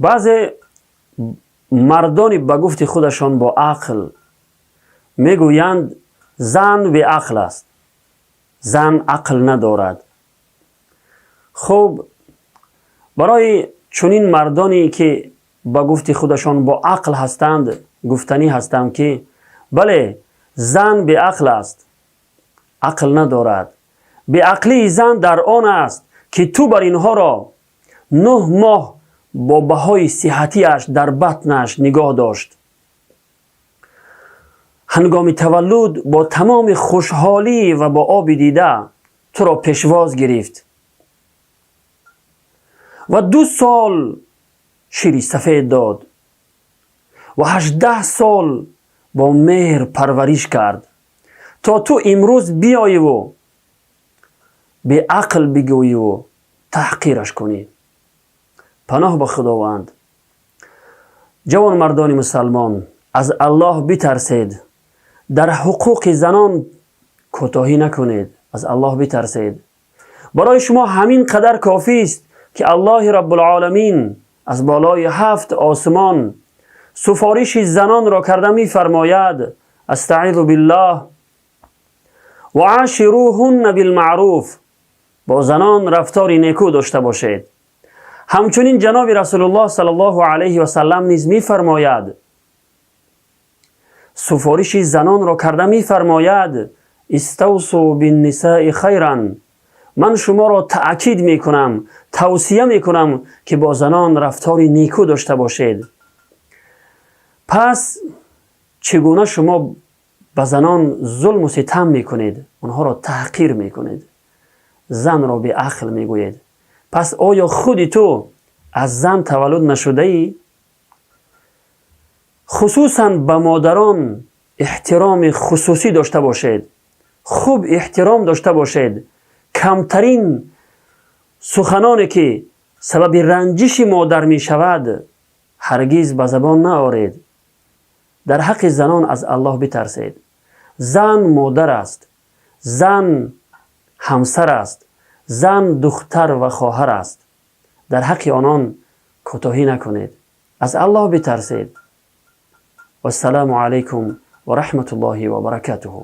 Баъзе мардони ба гуфти худашон бо ақл мегӯянд: зан беақл аст, зан ақл надорад. Хуб, барои чунин мардоне ки ба гуфти худашон бо ақл ҳастанд, гуфтанӣ ҳастам, ки бале, зан беақл аст, ақл надорад. Беақлии зан дар он аст, ки ту бар инҳоро 9 моҳ бо баҳои сиҳатиаш дар батнаш нигоҳ дошт. Ҳангоми таваллуд бо тамоми хушҳолӣ ва бо оби дида туро пешвоз гирифт ва 2 сол шири сафед дод ва 18 сол бо меҳр парвариш кард, то ту имрӯз биёиву беақл бигӯиву таҳқираш кунӣ. Паноҳ ба Худованд! Ҷавонмардони мусалмон, аз Аллоҳ битарсед, дар ҳуқуқи занон кӯтоҳӣ накунед. Аз Аллоҳ битарсед. Барои шумо ҳамин қадар кофист, ки Аллоҳи Раббулоламин аз болои ҳафт осмон суфориши занонро карда мефармояд: أستعيذ بالله، وعاشروهن بالمعروف. Бо занон рафтори некӯ дошта бошед. Ҳамчунин ҷаноби Расулуллоҳ صلى الله عليه وسلم низ мефармояд, суфориши занонро карда мефармояд: استوصوا بالنساء خيرا. Ман шуморо таъкид мекунам, тавсия мекунам, ки бо занон рафтори некӯ дошта бошед. Пас чӣ гуна шумо ба занон зулму ситам мекунед, онҳоро таҳқир мекунед, занро беақл мегӯед? Пас оё худи ту аз зан таваллуд нашудаӣ? Хусусан ба модарон эҳтироми хусусӣ дошта бошед, хуб эҳтиром дошта бошед. Камтарин суханоне ки сабаби ранҷиши модар мешавад, ҳаргиз ба забон наоред. Дар ҳаққи занон аз Аллоҳ битарсед. Зан модар аст, зан ҳамсар аст, зан духтар ва хоҳар аст. Дар ҳаққи онон кӯтоҳӣ накунед, аз Аллоҳ битарсед. Вассалому алайкум ва раҳматуллоҳи ва баракатуҳу.